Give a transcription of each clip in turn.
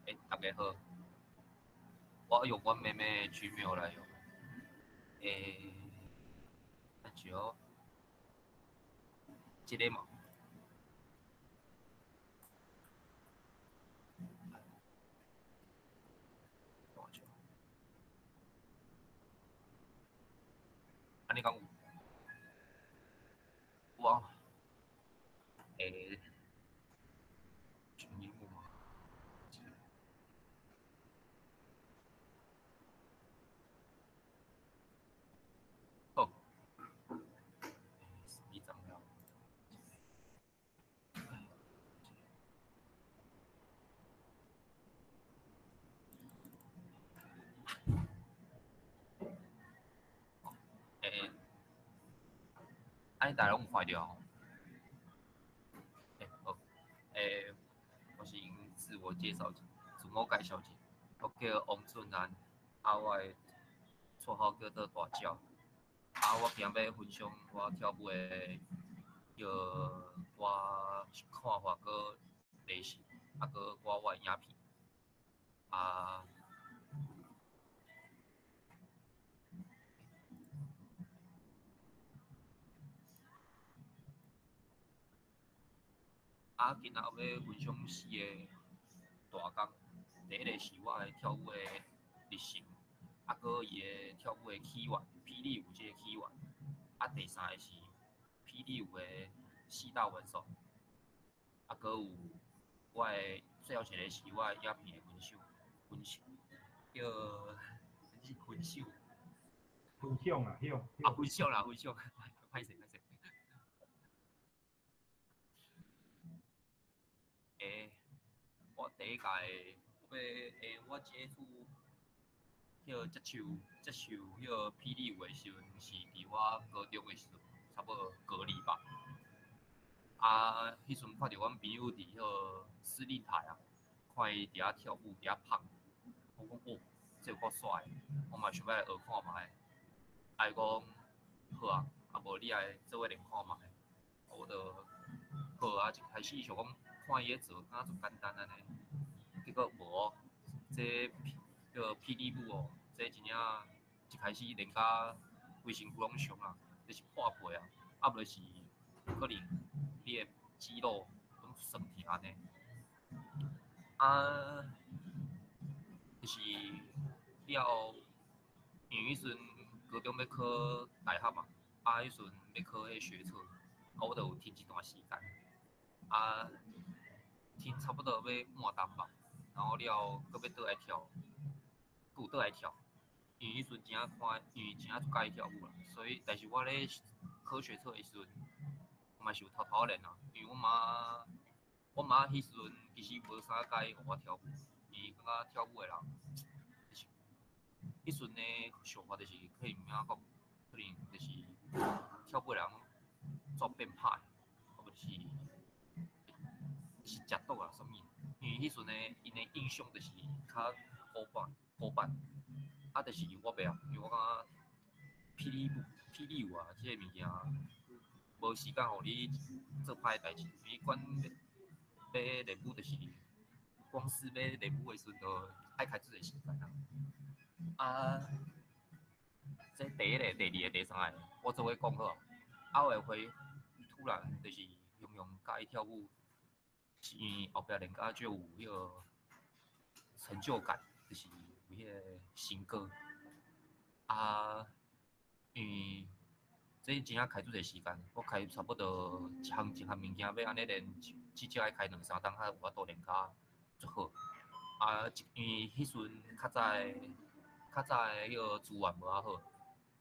欸，大家好，我用阮妹妹的 Gmail 來用。欸，等下哦，這个嘛。等下，按呢敢有？有啊。欸，全螢幕嗎？好。欸，你怎了？欸，按呢大家攏有看著吼？欸，好，欸，我先自我介紹一下，自我介紹一下，我叫王俊安，啊，我的綽號叫做大鳥。啊，我今仔欲分享我跳舞的叫我看法閣練習，啊，閣我的影片。啊，啊，今仔欲分享四个大綱，第一个是我的跳舞的歷程，啊，閣伊的跳舞的起源，霹靂舞這个起源。啊，第三个是霹靂舞的四大元素，啊，閣有我的最後一个是我的影片的分享，分享叫分享。分享啊，享。啊，分享啦，分享，歹勢歹勢。欸，我第一屆，我欲欸，我接觸彼個接受彼個霹靂舞的時陣，是佇我高中的時陣，差不多高二吧。啊，彼陣看著阮朋友佇彼個司令台啊，看伊佇遐跳舞，佇遐拍，我講哦，這有夠帥的，我嘛想欲來學看覓。啊，伊講好啊，啊無你來做伙練看覓。我就好啊，一開始想講看伊咧做，敢若足簡單按呢，結果無哦，這叫霹靂舞哦，這真正一開始練甲規身軀攏傷啊，這是破皮啊，啊無就是可能你的肌肉攏酸痛按呢。啊，就是了後，因為彼陣高中欲考大學嘛，啊，彼陣欲考彼學測，啊，我就有停一段時間，啊，停差不多欲半冬吧，然後了後閣欲倒來跳，閣有倒來跳，因為彼陣真正看，因為真正足佮意跳舞啦，所以但是我咧考學測的時陣，嘛是有偷偷練啊，因為阮媽，阮媽彼時陣其實無啥佮意予我跳舞，伊感覺跳舞的人，就是彼陣的想法就是可能按怎講，可能就是跳舞的人煞變歹，啊無就是是食毒啊啥物，因為彼陣的𪜶的印象就是較古板古板，啊，但是我袂啊，因為我感覺霹靂舞霹靂舞啊，這個物件無時間予你做歹代誌，你管欲練舞就是光是欲練舞的時陣，就愛開足濟時間啊。啊，這第一個、第二個、第三個，我做伙講好啊。啊，有會突然就是雄雄佮意跳舞，是因為後壁練甲足有彼個成就感，就是有彼個成果。啊，因為這真正開足濟時間，我開差不多一項一項物件欲按呢練，至少愛開兩三冬才有法度練甲足好。啊，因為彼陣較早的較早的彼個資源無遐好，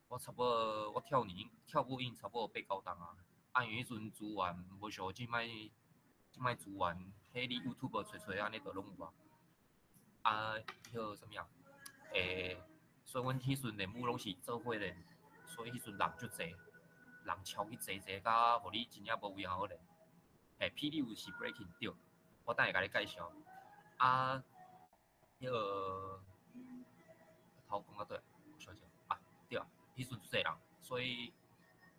我差不多我跳年跳舞已經差不多八九冬啊。啊，因為彼陣資源無像這擺這擺資源，彼你 YouTube 揣揣按呢就攏有啊。啊，彼個啥物啊？欸，所以阮彼陣練舞攏是做伙練，所以彼陣人足濟，人超級濟濟甲予你真正無位通好練。嘿，霹靂舞是 breaking 對，我等下共你介紹。啊，彼個頭講到佗？我想想啊，對啊，彼陣足濟人，所以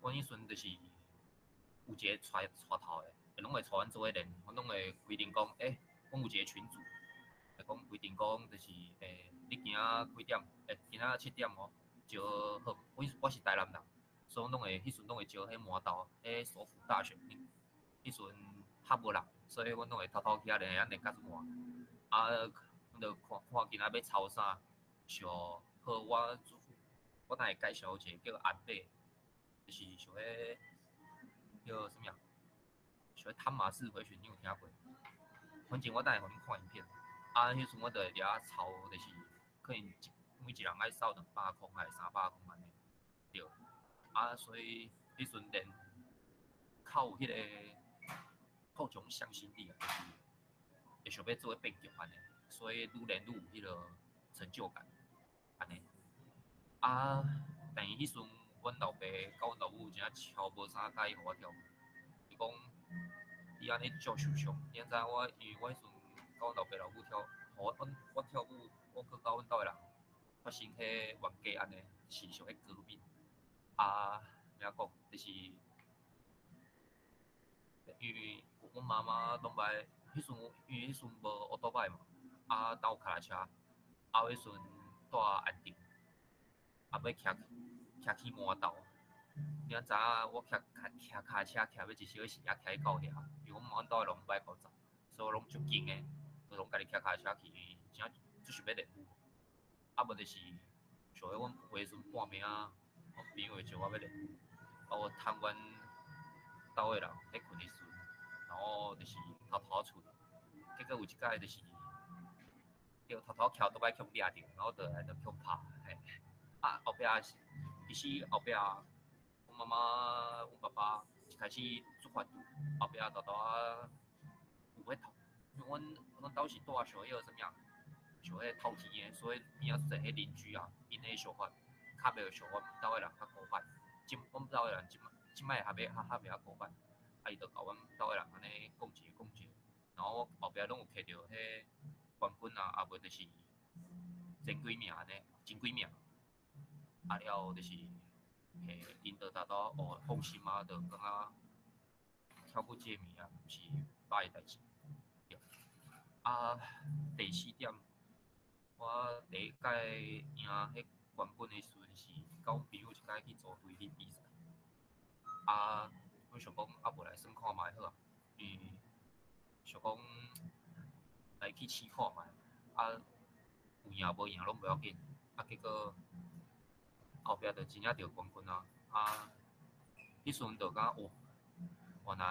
阮彼陣就是有一個帶帶頭的，攏會帶阮做伙練，阮攏會規定講，欸，阮有一個群組，講規定講就是你今仔幾點？今仔7點哦，招好，阮我是台南人，所以攏會彼陣攏會招彼饃頭，彼首府大學，彼陣較無人，所以阮攏會偷偷去遐練，練甲這晚。啊，阮就看看今仔欲操啥，像好我我等下介紹一個叫安貝，就是像彼叫啥物啊？像彼湯馬士回旋，你有聽過？反正我等下予恁看影片。啊，彼陣我就會佇遐操，就是可能一每一人愛掃200空還是300空按呢。對。啊，所以彼陣練較有彼個較有種向心力啊，就是會想欲做變強按呢，所以愈練愈有彼個成就感，按呢。啊，但是彼陣阮老爸佮阮老母真正超無啥佮意予我跳舞，伊講你按呢足受傷，你知影我因為我彼陣佮阮老爸老母跳，予我阮我跳舞，我閣佮阮兜的人發生彼冤家按呢，是像彼革命。啊，按怎講，就是因為阮媽媽攏愛，彼陣因為彼陣無歐兜擺嘛，啊，兜跤踏車，啊，彼陣住安定，啊，欲騎騎去饃頭，你若知影我騎騎跤車騎欲一小時，才騎到遐，因為阮兜的人攏愛共載，所以我攏足緊的，就攏家己騎跤車去，真正足想欲練舞。啊，無就是像彼阮有的時陣半暝仔，阮朋友會招我欲練舞，啊，我趁阮兜的人咧睏的時陣，然後就是偷偷出去，結果有一擺就是著偷偷騎倒擺予掠著，然後倒來就予拍，嘿。啊，後壁是其實後壁阮媽媽、阮爸爸一開始足反對，後壁沓沓仔有彼頭，因為阮阮兜是住像彼個啥物啊，像彼透天的，所以邊仔濟彼鄰居啊，𪜶的想法較袂像阮兜的人較古板，這阮兜的人這這擺較欲較較袂遐古板，啊伊就共阮兜的人按呢講一下講一下，然後後壁攏有摕著彼冠軍啊，啊無就是前幾名按呢，前幾名。啊了後就是，𪜶就沓沓哦放心啊，就感覺跳舞這个物件毋是歹的代誌。對。啊，第四點，我第一擺贏彼冠軍的時陣是佮阮朋友一擺去組隊去比賽。啊，阮想講啊無來耍看覓好啊，因為想講來去試看覓，啊有贏無贏攏無要緊，啊結果後壁就真正著冠軍啊！啊，彼時陣就感覺哇，原來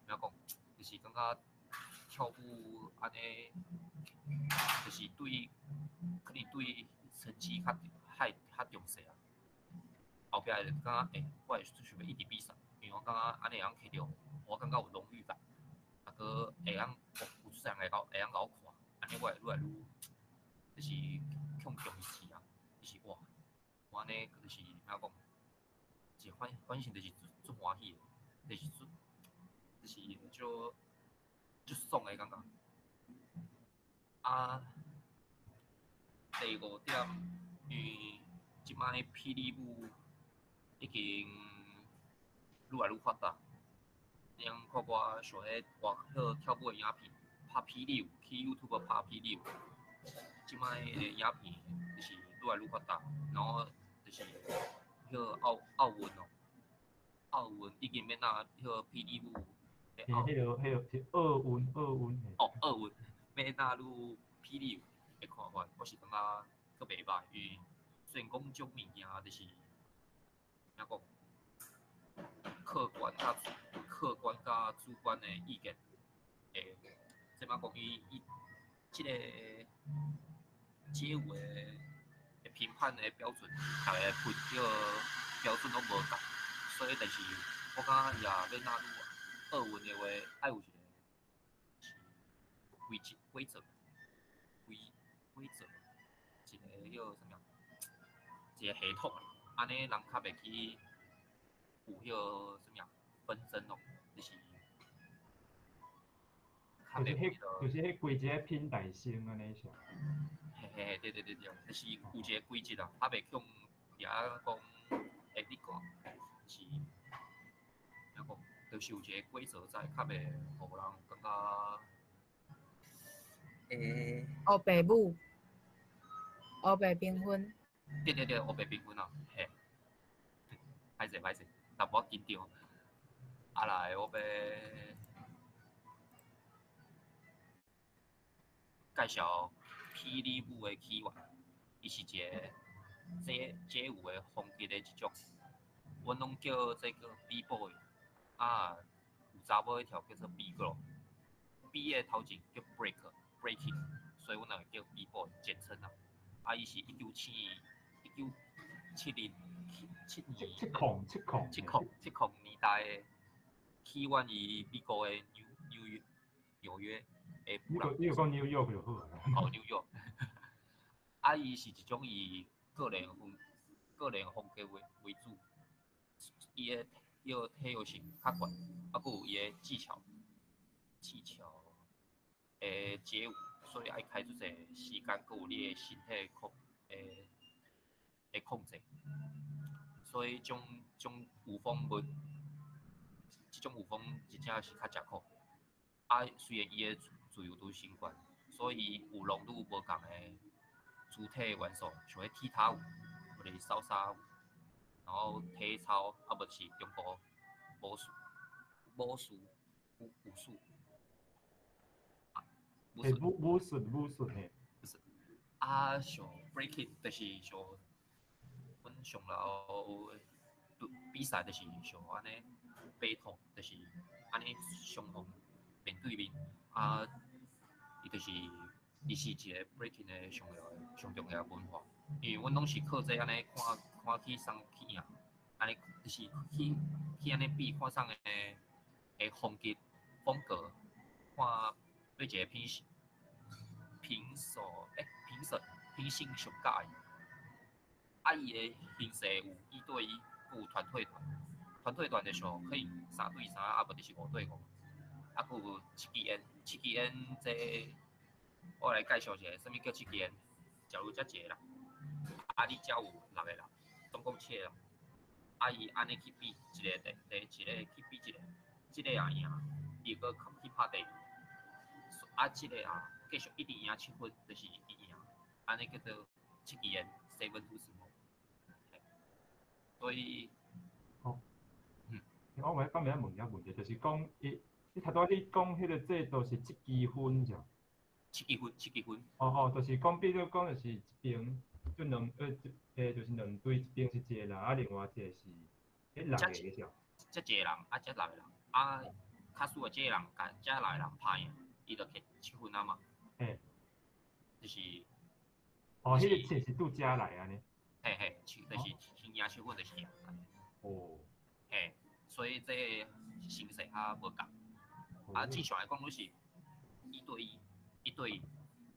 按怎講，就是感覺跳舞按呢，就是對可能對成績較較較重視啊。後壁就感覺欸，我會想欲一直比賽，因為我感覺按呢會當摕著，我感覺有榮譽感，啊閣會當有足濟人會當共我看，按呢我會愈來愈就是向重視啊，就是哇，我按呢就是按怎講，是反反正就是足足歡喜的，就是足就是足足爽的感覺。啊，第五點，因為這擺霹靂舞已經愈來愈發達，你通看我像彼外彼跳舞的影片，拍霹靂舞，去 YouTube 拍霹靂舞，這擺的影片就是愈來愈發達，然後就是彼個奧奧運哦，奧運已經欲納彼個霹靂舞。彼個是奧運，奧運。哦，奧運欲納入霹靂舞的看法，我是感覺閣袂歹，因為雖然講這種物件就是按怎講，客觀佮主觀的意見，會這擺講伊伊這個街舞的評判的標準，逐个分彼個標準攏無仝，所以但是我感覺也欲納入奧運的話，愛有一個規則規則規規則，一個彼個啥物啊，一個系統，按呢人較袂去有彼個啥物啊紛爭咯，就是就是彼規則品大聲按呢是。嘿嘿嘿，對對對對，就是有一個規則啦，較袂去予佇遐講，欸你講是，按怎講，就是有一個規則在，較袂予人感覺欸，黑白舞，黑白平分。對對對，黑白平分啊，嘿。歹勢歹勢，淡薄緊張。啊來，我欲介紹霹靂舞的起源。伊是一個街街舞的風格的一種，阮攏叫這個 B boy，啊，有查某咧跳叫做 B girl。B 的頭前叫 break，breaking，所以阮會叫 B boy 簡稱啊。啊，伊是1970七二七空七空70年代的起源於美國的紐約紐約的你你講 New York 就好啊。哦，紐約。啊，伊是一種以個人風格為主，伊的伊個體育性較懸，啊，閣有伊的技巧的街舞，所以愛開足濟時間，閣有你的身體控制。所以種舞風無，這種舞風真正是較食苦。啊，雖然伊的自由度上懸，所以有融入無仝的肢體元素，像彼踢踏舞，或者是騷莎舞，然後體操，啊無就是中國武術，武術武術武術嘿。啊，像 breaking 就是像阮上老比賽就是像按呢 battle，就是按呢雙方面對面，啊，伊就是伊是一個 breaking 的上重要文化，因為阮攏是靠這按呢看看去送去贏，按呢就是去按呢比看啥的風格，看對一個評手欸評審評審上佮意。啊，伊的形式有一對一，閣有團隊團，團隊團的時候可以3對3，啊無就是5對5，啊，閣有七支煙，七支煙這我來介紹一下，啥物叫七支煙？假如遮一個人，啊，你遮有六個人，總共七個人，啊，伊按呢去比，一個第一個去比一個，這個也贏，伊閣去拍第二，啊，這個也繼續一直贏七分，就是伊贏，按呢叫做七支煙，seven to smoke。所以，哦，我欲講欲問一個問題，就是講伊，你頭拄仔你講彼個制度是七支分是？七支分，七支分。哦哦，就是講，比如講，就是一邊就兩就是兩隊，一邊是一個人，啊，另外一個是彼六個是？這一個人，啊，這六個人，啊，假使這個人共這六個人拍贏，伊就摕七分啊嘛。嘿。就是。哦，彼個七是拄遮來按呢？嘿嘿，就是先贏七分就是贏。哦。嘿，所以這個形式較無仝。啊，正常來講攏是一對一，一對一，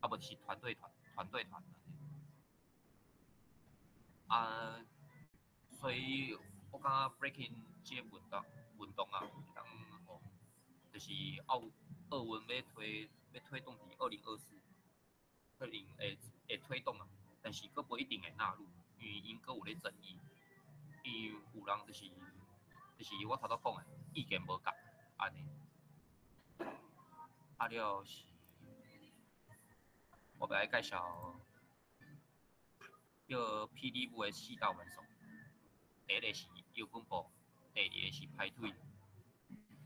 啊無就是團隊團，團隊團。啊，所以我感覺 breaking 這個運動啊，會當予就是奧運欲推動佇2024，可能會推動啊，但是閣無一定會納入，因為𪜶閣有咧爭議，因為有人就是我頭拄講的意見無仝按呢。啊了是，我欲來介紹叫霹靂舞的四大元素。第一個是搖滾步，第二個是排腿，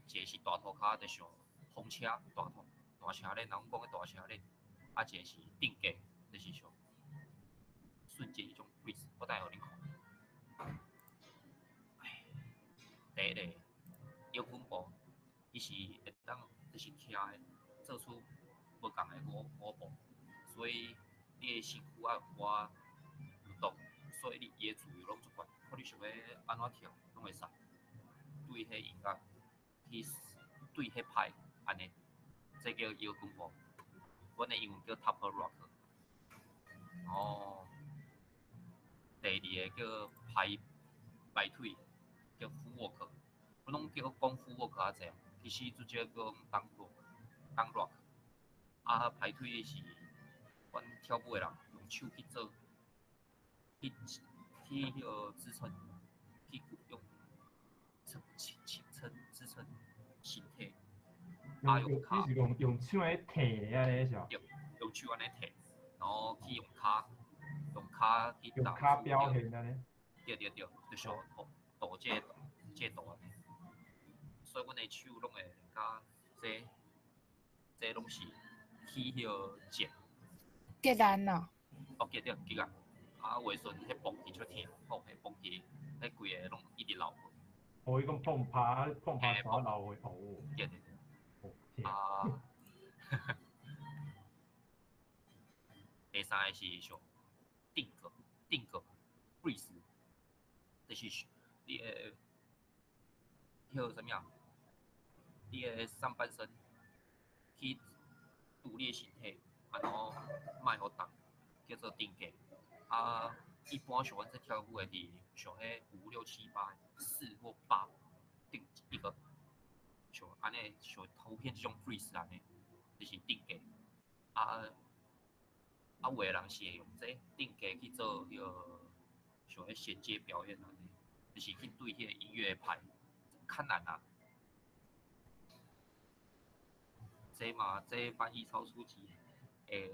一個是大塗跤，就像風車大車輪，人講的大車輪，啊，一個是定格，就是像瞬間彼種 freeze，我等下予恁看。第一個搖滾步，伊是會當就是徛的，做出無仝的舞步，所以你的身軀愛有寡運動，所以你伊的自由攏足懸，看你想欲按怎跳，攏會使。對彼音樂去對彼拍按呢，這叫搖滾步。阮的英文叫 Top Rock。哦，第二個叫排腿，叫 Footwork。阮攏叫講 Footwork 較濟，其實直接講 Down Rock。啊，排腿是阮跳舞的人用手去做，去彼個支撐，去用支撐身體。啊，用跤。你是用手來提按呢是？對，用手按呢提，然後去用跤用跤去用跤表現按呢。對對對，就像圖這個這個圖按呢。所以阮的手攏會練甲這這攏是起彼個茧。激難哦。哦，對對，激啊！啊，有的時陣彼爆氣出疼，吼，彼爆氣，彼規個攏一直流血。哦，伊講碰拍碰拍手流血，哦。對對對。哦，疼。啊。第三个是像定格，定格，freeze，就是你的彼个啥物啊？你的上半身去獨立身體，啊，然後莫予動，叫做定格。啊，一般像阮這跳舞的，佇像彼五六七八四或八定一個，像按呢，像圖片這種 freeze 按呢，就是定格。啊啊，有的人是會用這定格去做彼個像彼銜接表演按呢，就是去對彼個音樂拍，較難啊。這嘛，這翻譯超初級，欸，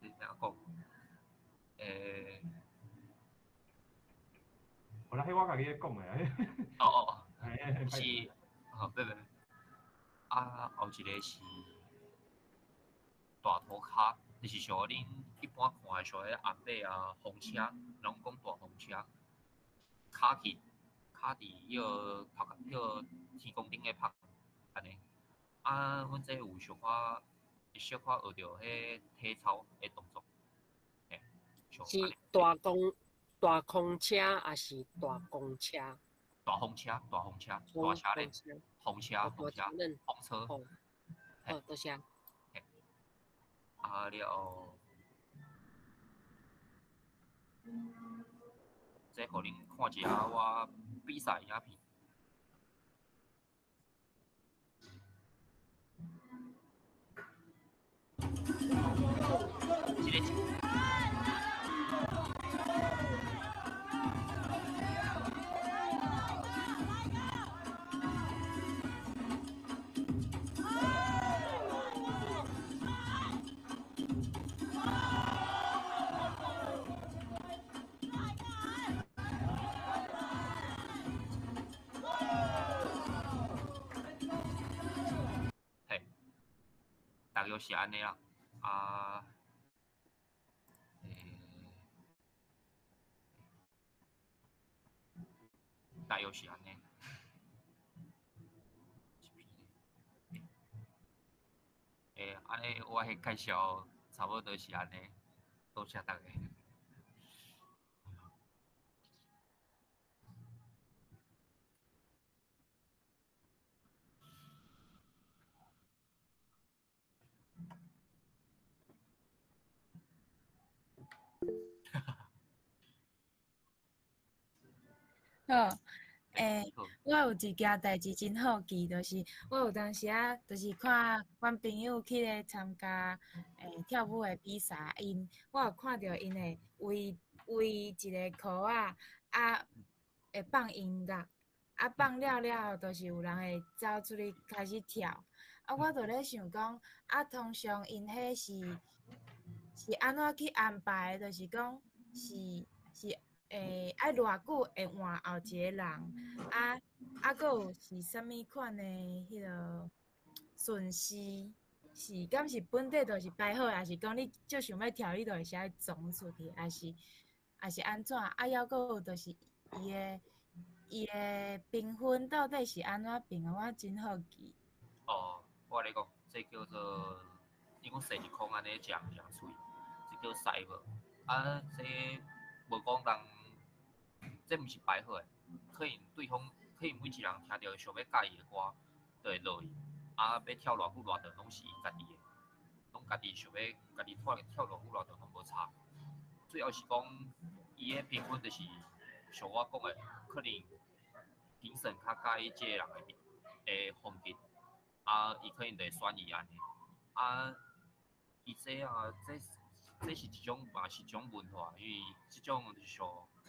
這怎講？欸，無啦，彼我家己咧講的。哦哦哦，是，哦，袂袂，啊，後一個是大塗跤，就是像恁一般看的像彼紅馬啊、風車，攏講大風車，跤去，跤佇彼個頭殼，彼個天空頂咧拍，按呢。啊，阮這有小可，會小可學著彼體操的動作，嘿，是大公大空車抑是大公車？大風車，大風車，大車咧，風車，風車，風車。好，多謝。啊了後，這予恁看一下我比賽影片。這個。嘿，大約是按呢啦，啊，欸，大約是按呢。欸，按呢我彼介紹差不多是按呢，多謝大家。好，欸，我有一件代誌真好奇，就是我有當時仔，就是看阮朋友去咧參加跳舞的比賽，𪜶我有看著𪜶會圍圍一個箍仔，啊，會放音樂，啊放了了後，就是有人會走出去開始跳，啊，我就咧想講，啊，通常𪜶彼是是按怎去安排的？就是講是是。欸，愛偌久會換後一個人？啊啊，閣有是啥物款的彼個順序？是敢是本底就是排好，抑是講你足想欲跳，你就會使衝出去，抑是抑是按怎？啊，猶閣有就是伊的伊的評分到底是按怎評的？我真好奇。哦，我共你講，這叫做伊講踅一空按呢食食喙，這叫賽無。啊，這無講人。這毋是排好的，可能對方，可能每一人聽著想欲佮意的歌，就會落去。啊，欲跳偌久偌長，攏是伊家己的，攏家己想欲家己跳跳偌久偌長攏無差。主要是講，伊的評分就是像我講的，可能評審較佮意這个人的的風格，啊，伊可能就會選伊按呢。啊，伊這啊，這這是一種嘛是一種文化，因為這種就是像。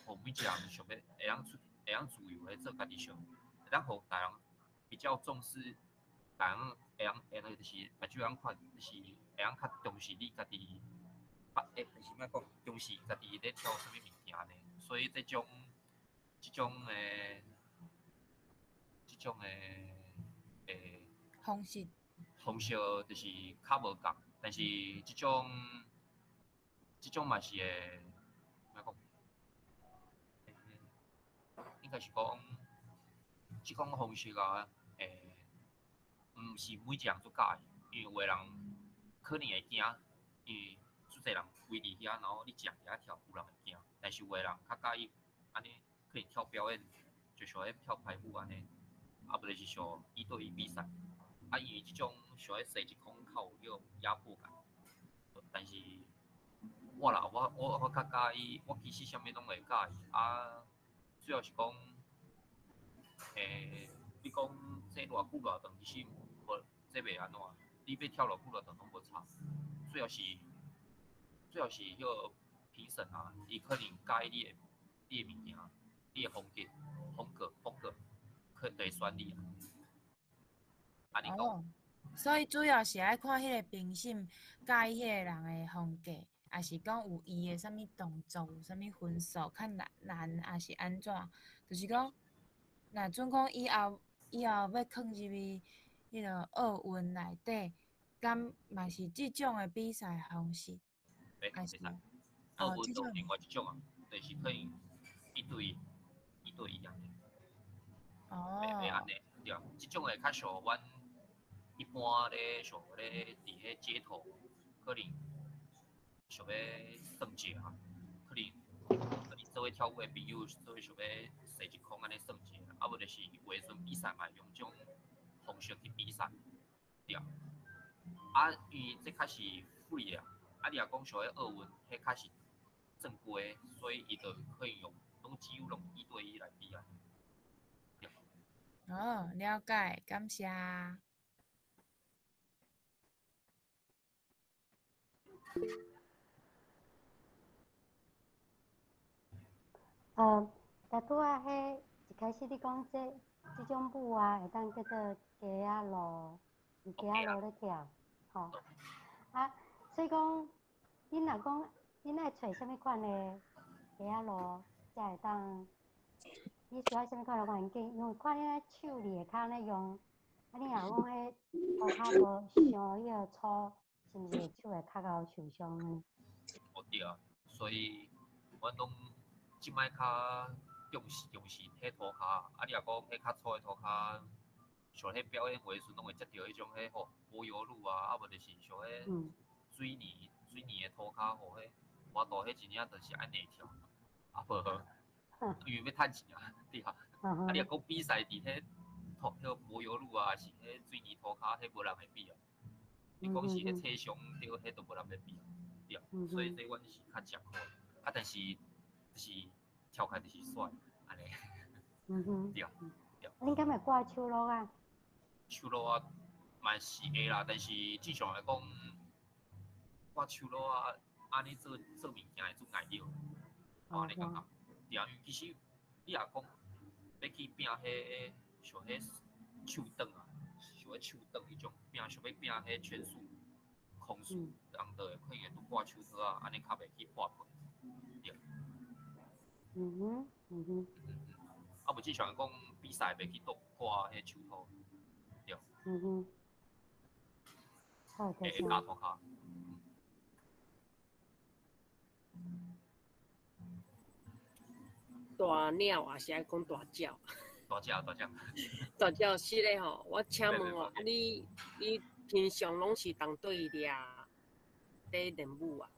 予每一個人想欲會當出，會當自由的做家己想，會當予大人比較重視，大人會當會當就是目睭會當看，就是會當較重視你家己，欸，就是欲講重視家己咧跳啥物物件呢？所以這種的方式方式就是較無仝，但是這種嘛是會，欲講，應該是講，這種方式啊，毋是每一個人都佮意，因為有的人可能會驚，因為足濟人圍佇遐，然後你一人佇遐跳，有人會驚。但是有的人較佮意按呢，可能跳表演，就像彼跳排舞按呢，啊無就是像一對一比賽。啊，因為這種像彼踅一空較有彼種壓迫感。但是我啦，我較佮意，我其實啥物攏會佮意。啊，主要是講，你講這偌久偌長，其實無這袂按怎，你欲跳偌久偌長攏無差。主要是彼個評審啊，伊可能佮意你的物件，你的風格，可會選你啊。按呢講。哦，所以主要是愛看彼個評審佮意彼個人的風格，抑是講有伊的啥物動作，有啥物分數較難，抑是按怎？就是講，若準講以後欲囥入去彼个奧運內底，敢嘛是這種的比賽方式？袂還是袂使，奧哦，這種運就另外一種啊，就是可能一對一按呢。袂按呢，對啊，這種的較像阮一般咧，像咧佇彼街頭，可能想欲耍者啊，可能做伙跳舞的朋友做伙想欲踅一空按呢耍者，啊無就是有的時陣比賽嘛會用這種方式去比賽，對啊。啊，因為這較是 free 的啊，啊你若講像彼奧運，彼較是正規，所以伊就可以用攏只有用一對一來比啊。對。哦，了解，感謝。但拄仔彼一開始你講這種舞啊，會當叫做街仔路，佇街仔路咧跳，吼。啊，所以講，恁若講，恁愛揣啥物款的街仔路，才會當？你需要啥物款的環境？因為看你那手佇下跤咧用，啊，你若講彼塗跤無傷彼個粗，是毋是手會較𠢕受傷呢？哦對啊，所以阮攏這擺較重視彼塗跤，啊，你若講彼較粗的塗跤，像彼表演的時陣，攏會接著彼種彼吼柏油路啊，啊無就是像彼水泥的塗跤吼，彼活動彼真正就是愛內跳，啊無，因為欲趁錢啊，對啊。啊，你若講比賽佇彼塗彼柏油路啊，是彼水泥塗跤，彼無人會比啊。你講是彼車廂對，彼都無人欲比啊，對啊。所以這阮是較吃苦，啊，但是就是跳起來就是帥，按呢。對啊，對。恁敢會掛手路啊？手路啊，嘛是會啦，但是正常來講，掛手路啊，按呢做做物件會足礙了，我按呢感覺。對啊，因為其實你若講欲去拼彼像彼手轉啊，像彼手轉彼種拼，想欲拼彼圈數、空數，人就會可能會拄掛手套啊，按呢較袂去破皮。對。啊，無正常來講，比賽袂去拄掛彼手套。對。好，會加塗跤。大鳥也是愛講大鳥。大鳥，大鳥。大鳥是咧吼，我請問哦，你平常攏是佇佗掠咧練舞啊？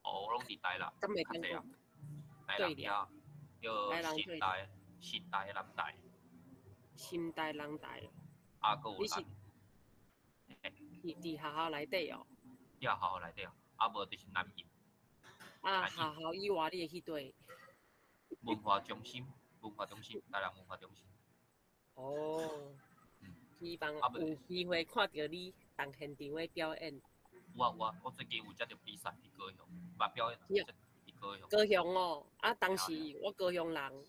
哦，我攏佇台南。敢會當講？台南遐，叫新台、新台、南台。新台、南台。啊，閣有你是佇學校內底哦？佇學校內底啊，啊無就是南瀛。啊，學校以外你會去佗？文化中心，文化中心，台南文化中心。哦。希望有機會看著你佇現場的表演。有啊有啊，我最近有接著比賽佇高雄，捌表演佇高雄。高雄哦，啊，當時我高雄人。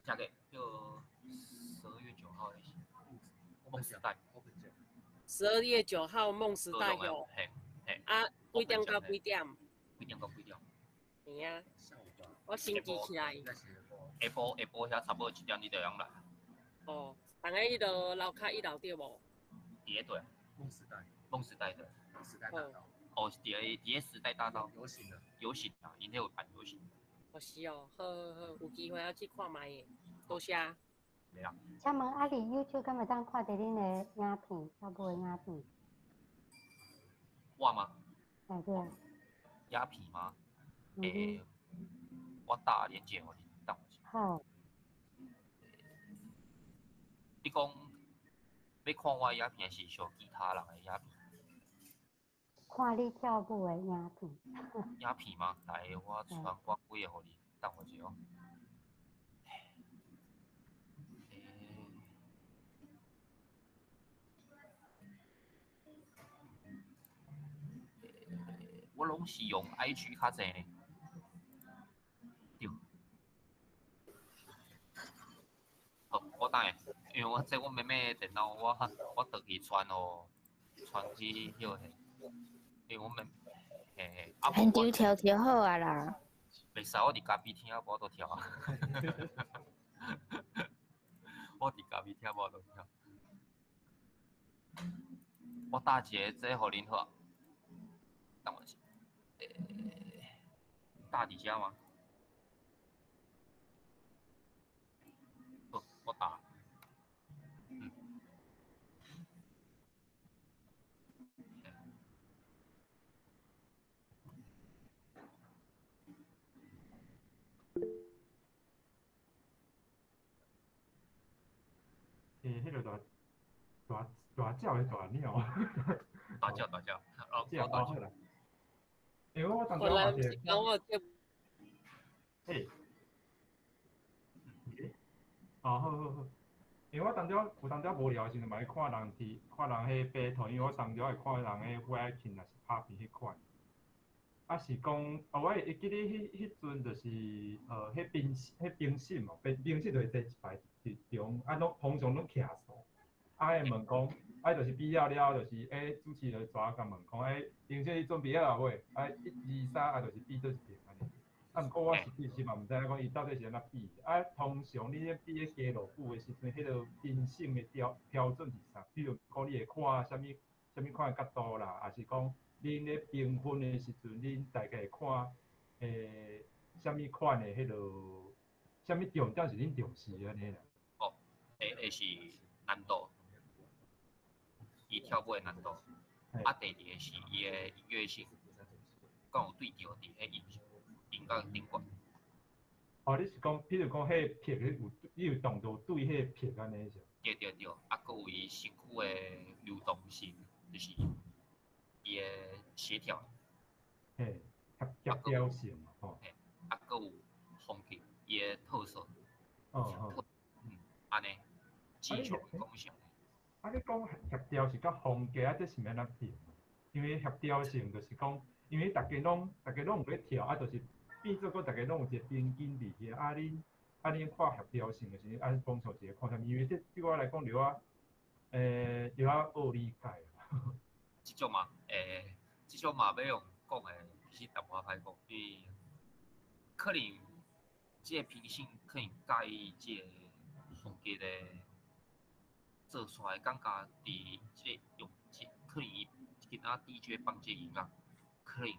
這個叫12月9號那是。夢時代。12月9號夢時代有。嘿，嘿。啊，幾點到幾點？幾點到幾點？嘿啊。我先記起來。下晡遐差不多7點你就會用來。哦，佇个彼落樓跤一樓對無？佇个對。夢時代。夢時代對。夢時代大道。哦，是佇个時代大道。遊行的。遊行啊，𪜶彼有辦遊行。哦是哦，好好好，有機會我去看覓的，多謝。袂啊。請問啊，佇 YouTube 敢會當看著恁的影片，跳舞的影片？我嗎？哎對。影片嗎？欸，我打連結予你，等我一下。好。你講欲看我的影片，還是小其他人的影片？看你跳舞的影片。影片嗎？來，我傳我幾个予你，等我一下哦。我攏是用 IG 較濟呢。對。好，我等下，因為我這我妹妹的電腦，我轉去傳予，傳去彼個，因為我妹，嘿，啊。現場跳跳好啊啦。袂使，我佇咖啡廳無法度跳啊。我佇咖啡廳無法度跳。我打一个這予恁好啊。等我一下。打佇遮嗎？好，我打。嗯。欸，彼个大大大鳥還是大鳥？大鳥大鳥，哦，大鳥。欸，我當初我嘛是。嘿。哦，好好好。因為我當初有當時無聊的時陣嘛，去看人佇看人彼 battle，因為我當初會看人彼 waacking 抑是 popping 彼款。啊是講，哦，我會記得彼陣就是，彼評審哦，評審就會坐一排佇中，啊，攏通常攏徛數，啊，會問講，啊，就是比了了，就是，主持人就跩共問講，評審你準備好啊未？啊，一、二、三，啊，就是比佗一邊按呢。啊，毋過我實際是嘛毋知影講伊到底是按怎比。啊，通常你咧比咧街路舞的時陣，彼个評審的標準是啥？比如講，你會看啥物啥物款的角度啦，抑是講恁咧評分的時陣，恁大概會看啥物款的彼个啥物重點是恁重視的按呢啦？哦，會是難度，伊跳舞的難度。啊，第二个是伊的音樂性，敢有對著佇彼音樂頂懸。哦，你是講，比如講，彼個拍有，你有動作對彼個拍按呢是？對對對，啊，閣有伊身軀的流動性，就是伊的協調。嘿，協調性嘛，吼。嘿，啊，閣有風格，伊的特色。哦哦。嗯，按呢，至少講啥？啊，你講協調是佮風格啊，這是欲按怎變？因為協調性就是講，因為逐家攏有咧跳，啊，就是變做講逐家攏有一個平均佇遐。啊，恁看協調性的時陣，啊，講像一個看啥物？因為這對我來講，著我著較學理解。這種嘛，這種嘛欲用講的，其實淡薄仔歹講，因為可能這個評審可能佮意這個風格的做出來，感覺佇這個用這可能伊今仔 DJ 放這個音樂，可能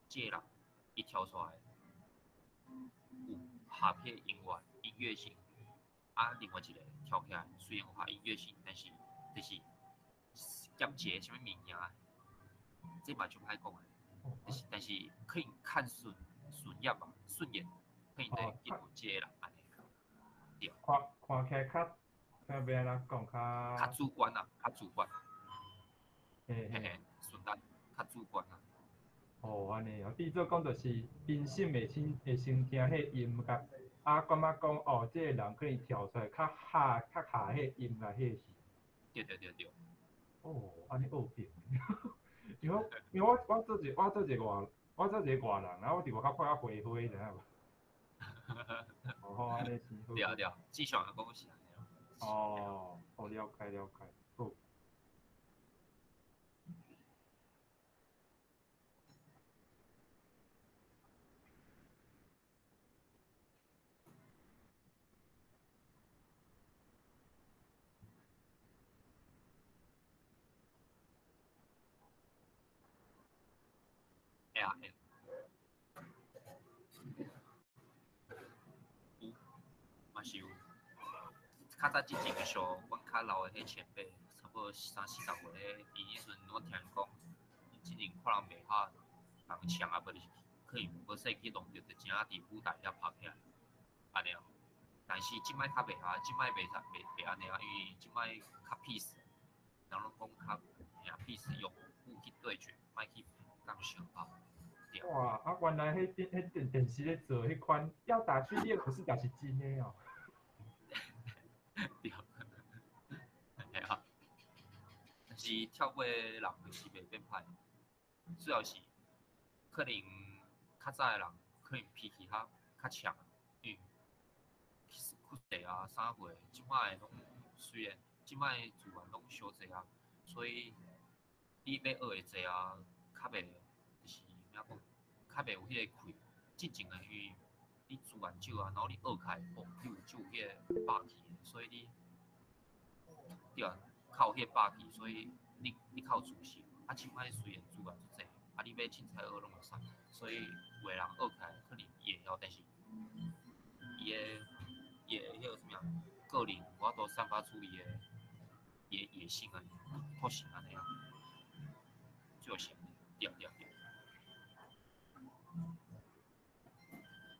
這個人伊跳出來有合彼個音樂音樂性，啊，另外一個跳起來雖然有合音樂性，但是就是減一個啥物物件，這嘛足歹講的。就是但是可能看順眼吧，順眼，可能會見有這個人按呢。對。看起來較欲按怎講較。較主觀啊，較主觀。嘿嘿，順眼較主觀啊。哦，按呢哦，變做講就是評審會先聽彼音樂，啊，感覺講哦，這個人可能跳出來較合彼音樂彼個。對對對對。哦，按呢學變。因為我做一個外人，啊，我佇外口看較花花，知影無？哦，按呢是好。對對，至少來講是按呢。哦，好了解了解，好。啊會。有，嘛是有。較早之前的時候，阮較老的彼前輩，差不多三四十歲的，伊彼陣我聽𪜶講，之前看人袂曉人搶啊，無就是可能無細去弄著，就真正佇舞台遐拍起來，按呢啊。但是這擺較袂啊，這擺袂袂袂按呢啊，因為這擺較 peace，人攏講較爾 peace 用武去對決，莫去講相拍。對。哇！啊，原來彼電彼電電視咧做彼款要打去練舞室，也是真的哦。對，嘿啊。但是跳舞的人就是袂變歹，主要是可能較早的人可能脾氣較較強，因為較細啊啥貨，這擺的攏雖然這擺資源攏小濟啊，所以你欲學的濟啊，較袂就是按怎講，較袂有彼個氣。進前的因為你資源少啊，然後你學起來，哦，你有就有彼個霸氣的，所以你對啊，較有彼個霸氣，所以你較有自信。啊，這擺雖然資源足濟，啊，你欲凊彩學攏會使，所以有的人學起來可能伊會曉，但是伊的彼個啥物啊，個人有法度散發出伊的野性啊，個性按呢啊，就是按呢，對對對。